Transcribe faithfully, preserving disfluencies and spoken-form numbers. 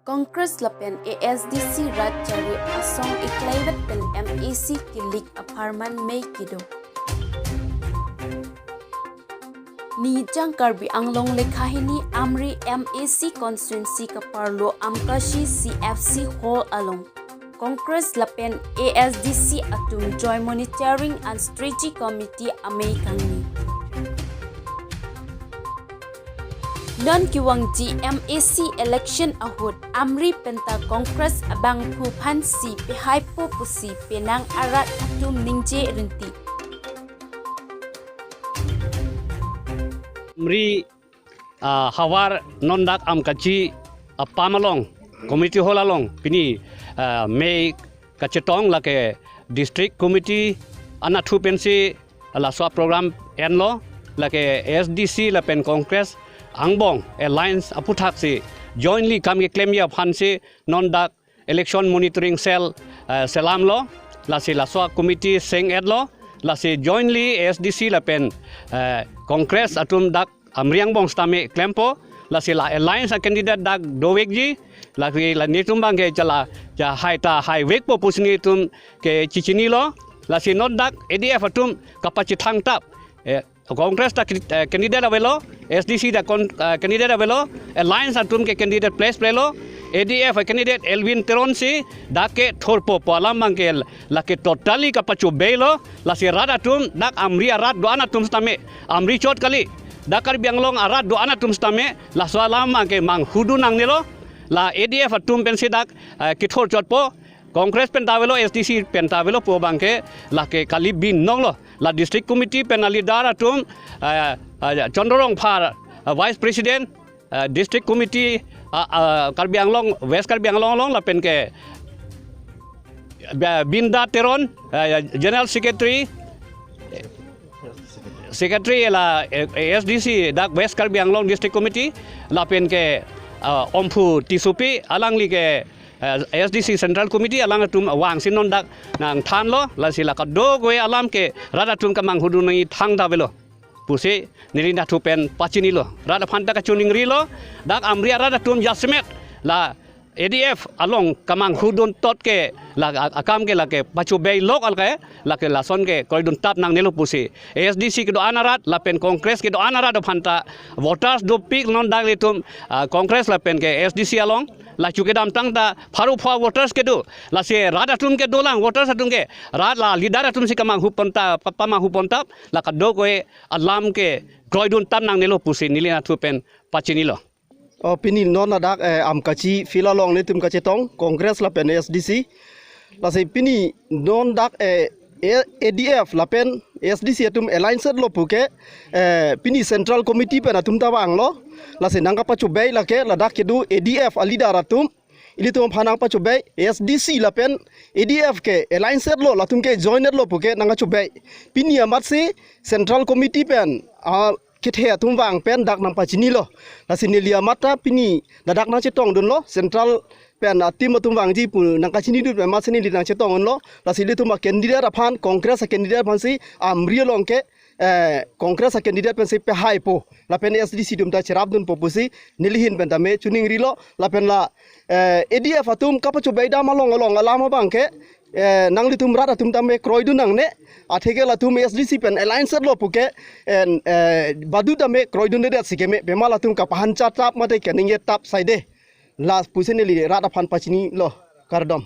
Congress lapen A S D C rat chari asong iklaivet pen M A C kilik apharman mei kedo. Nijang Karbi Anglong lekha hini Amri M A C constituency kaparlo Amkashi C F C hall along Congress lapen A S D C atum Joint Monitoring and Strategy Committee amei kangni. Non kevangji M A C election ahut Amri penta Congress abangphu aphansi pehaipo pusi penang arat atum ningje rinti. Amri, ah, havar non dak Amkachi apam along, community hall along, pini, ah, mei kachetong lake district committee anatthu pensi laso program enlo, lake A S D C lapen Congress angbong alliance aphuthaksi jointly kam keklemji aphansi non dak election monitoring cell, eh, selamlo, lasi laso committee seng-etlo, lasi jointly A S D C lapen, eh, Congress atum dak Amri angbong sitame klempo, lasi la alliance a candidate dak dovekji, lasi la netum abangke chala cha hai ta haivekpo pusi netum ke chechinilo, lasi non dak A D F atum kapachethangtap, eh, Congress ta kri-, eh, candidate avelo, A S D C ta kon-, eh, candidate avelo, alliance atum ke candidate place plelo, A D F candidate Elwin Teron si dak kethorpo pu alam abangke lake totally kapachobeilo, lasi rat atum dak Amri arat do-an atum sitame, Amri chot kali, dak Karbi Anglong arat do-an atum sitame, laso alam abangke manghudun nangnelo, la A D F atum pensi dak, eh, kethor chotpo, Congress penta avelo, A S D C penta avelo pu abangke lake kali binonglo. La district committee pen a leader atum, eh, eh, Chandra Rongphar, eh, vice president, eh, district committee, ah, ah, Karbi Anglong, West Karbi Anglong along lapen ke, eh, Binda Teron, eh, general secretary, secretary la, eh, A S D C dak West Karbi Anglong district committee, lapen ke, ah, Omphu Tissopi alangli ke, eh, A S D C Central Committee alang atum vangsi non dak nangthanlo, lasi la kadokave alam ke rat atum kamanghudun nangji thangta avelo pusi neli natthu pen pachinilo. Rat aphan ta kachiningrilo, dak Amri arat atum jasemet la A D F along kamanghudun tot ke la a-, akam ke lake pachobeilok alke, lake lason ke kroiduntap nangnelo pusi A S D C kedo-an arat lapen Congress kedo-an arat aphan ta voters dopik non dak ilitum, ah, Congress lapen ke A S D C along, la chu kedamtang ta pharo pho voters kedo, lasi rat atum ke dolang voters atum ke, rat la leader atumsi kamanghu pontap, pa-, pamanghu pontap, la kadokave alam ke kroiduntap nangnelo pusi neli natthu pen pachinilo. Oh, pini non ladak, eh, Amkachi field along netum kachetong, Congress lapen A S D C. Lasi pini non dak, eh, A-, A D F lapen A S D C atum alliance lo puke, eh, pini Central Committee pen atum ta vanglo. Lasi nangkapachobei lake ladak kedo A D F a leader atum. Ilitum aphan nangpachobei, A S D C lapen A D F ke alliance lo, latum ke joint lo puke nangkachobei. Pini amatsi Central Committee pen, ah, kethe atum vang pen dak nangpachinilo. Lasi neli amat ta pini ladak nangchetongdunlo, Central pen a team atum vangji pu nangkachinidun pen amatsi neli nangchetongdunlo. Lasi ilitum a candidate aphan, Congress a candidate aphansi Amri along ke, eh, Congress a candidate pensi pehaipo, lapen A S D C atum ta cherapdunpo pusi neli ahin pen tame chiningrilo, lapen la, eh, A D F atum kapachobeidam along along alam abangke, eh, nanglitum rat atum tame kroidun nangne, atheke latum A S D C pen alliance lo puke, en, eh, badu tame kroidundedet si keme, pima latum kapahanchatap mate kaningjetap saide. La pusi neli rat aphan pachinilo, kardom.